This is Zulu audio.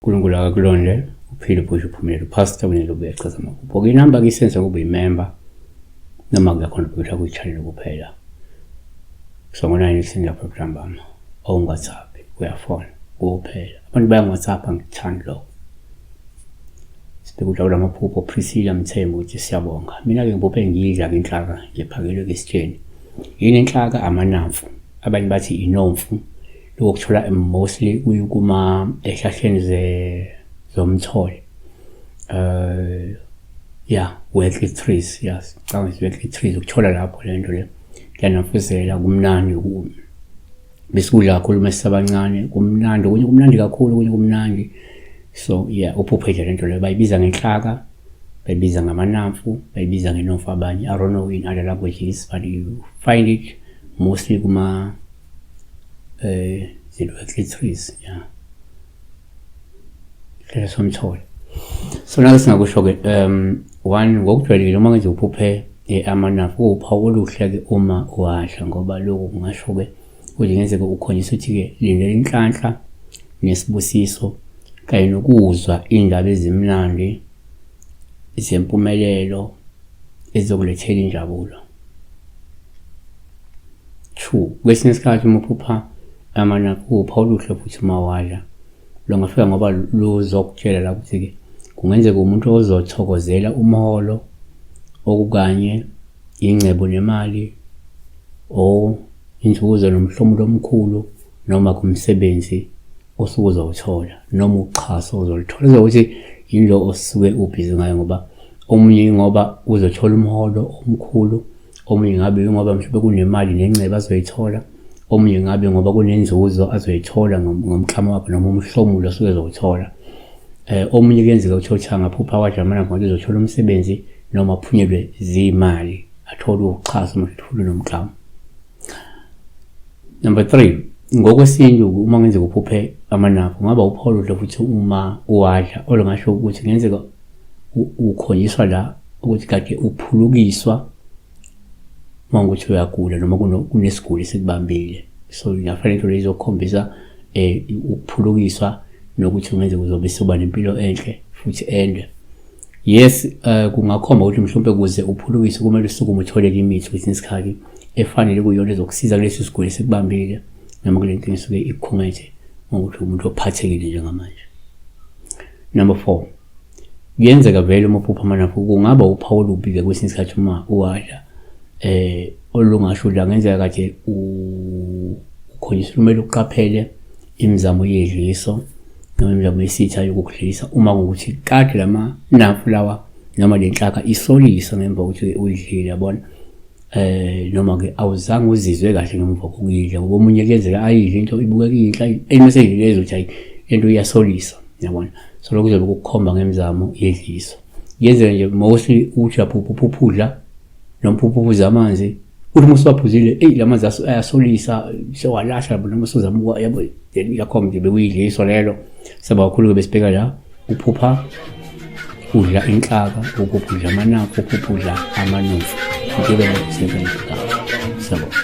uNkulunkulu akakulonde, uphile uphushe uphumelele. UPastor Winnie Lobuya echaza amaphupho. Inamba kuyisenza kube yimember noma kuyakhontributha kwi-channel kuphela. So ngo-9 ekuseni lapho ntambama awungi-WhatsApp uyafona kuphela. Abantu bayangi-WhatsApp, angikuthandi lokho. Sibheke udaba lwamaphupho. Priscilla Mthembu uthi siyabonga. Mina-ke ngiphuphe ngidla-ke inhlaka ngiphakelwe esitsheni. Yini inhlaka? Amanamfu. Abanye bathi inomfu. Lokho kuthola mostly kuma ehlahleni zomthole. Yeah, wealthy trees, yes. Ngicabanga ukuthi wealthy trees ukuthola lapho le nto le. Kuyanafuzela, kumnandi, besikudla kakhulu uma sisabancane, kumnandi, okunye kumnandi kakhulu, okunye kumnandi. So yeah, uphuphe nje lento leyo, bayibiza ngenhlaka, bayibiza ngamanamfu, bayibiza ngenomfu abanye. I don't know in other languages, but you find it mostly kuma zinto trees, yeah. Hlelo somthole. So nake singakusho-ke, one, ngokujwayelekile uma ngenza uphuphe amanamfu kuwuphawu oluhle-ke uma uwadla, ngoba lokhu kungasho-ke ukuthi ngenzeka ukhonjiswa ukuthi-ke lindela inhlanhla nesibusiso kanye nokuzwa iy'ndaba ezimnandi zempumelelo ezizokulethela injabulo. Two, kwesinye isikhathi uma uphupha amanamfu kuwuphawu oluhle futhi uma wadla. Lungafika ngoba luzokutshela la ukuthi-ke kungenzeka umuntu ozothokozela umholo okukanye ingcebo nemali or inzuzo nomhlomulo omkhulu noma kumsebenzi osuke uzowuthola noma uxhaso ozoluthola. Kuzokuthi yinto osuke ubhizi ngayo, ngoba omunye ngoba uzothola umholo omkhulu, omunye ngabe ngoba mhlawumbe kunemali nengcebo azoyithola, omunye ngabe ngoba kunenzuzo azoyithola ngomklamo wakhe noma umhlomulo osuke ezowuthola. Omunye kuyenzeka ukuthi uthi angaphupha wadla amanamfu ngoba uzothola umsebenzi noma aphunyelwe zimali, athole uxhaso noma athole nomklamo. Number 3, ngokwesintu uma ngenzeka uphuphe amanamfu kungaba uphawu oluhle futhi uma uwadla, olungasho ukuthi kungenzeka ukhonjiswa la ukuthi kade uphulukiswa uma ukuthi uyagula noma kunesiguli esikubambile. So ingafanele into leyo izokukhombisa ukuphulukiswa nokuthi kungenzeka uzobe suba nempilo enhle futhi ende. Yes, kungakhomba ukuthi mhlawumbe kuze uphulukiswe kumele usukume uthole imithi kwesinye isikhathi efanele kuyona ezokusiza kulesi siguli esikubambile noma kule nkinga esuke ikukhungethe ngokuthi umuntu ophathekile njengamanje. Number 4, kuyenzeka vele uma uphupha amanamfu kungaba uphawu olubi-ke kwesinye isikhathi uma uwadla, olungasho la kungenzeka kade ukhonjiswa kumele uqaphele imizamo yedliso noma imizamo yesitha yokukudlisa uma kuwukuthi kade lamanamfu lawa noma le nhlaka isolisa ngemva kokuthi uyidlile, yabona. Noma ke awuzange uzizwe kahle ngemuva kokuyidla, ngoba omunye kuyenzeka ayidle into ibukeka iyinhle, mase idlile ezothi hayi lento iyasolisa, yabona. So lokho kuzobe kukukhomba ngemizamo yedliso. Kuyenzeka nje mostly uthi uyaphupha uphupha udla noma uphupha uphuza amanzi, uthi uma usuwaphuzile eyi la manzi ayasolisa sewalahla noma usuzama, yabo, then iyakhomba nje bekuyidliso lelo. Saba kakhulu-ke besibheka la uphupha udla inhlaka, uphupha udla amanamfu, uphupha udla amanufu. Ngibe nokusebenza. Siyabonga.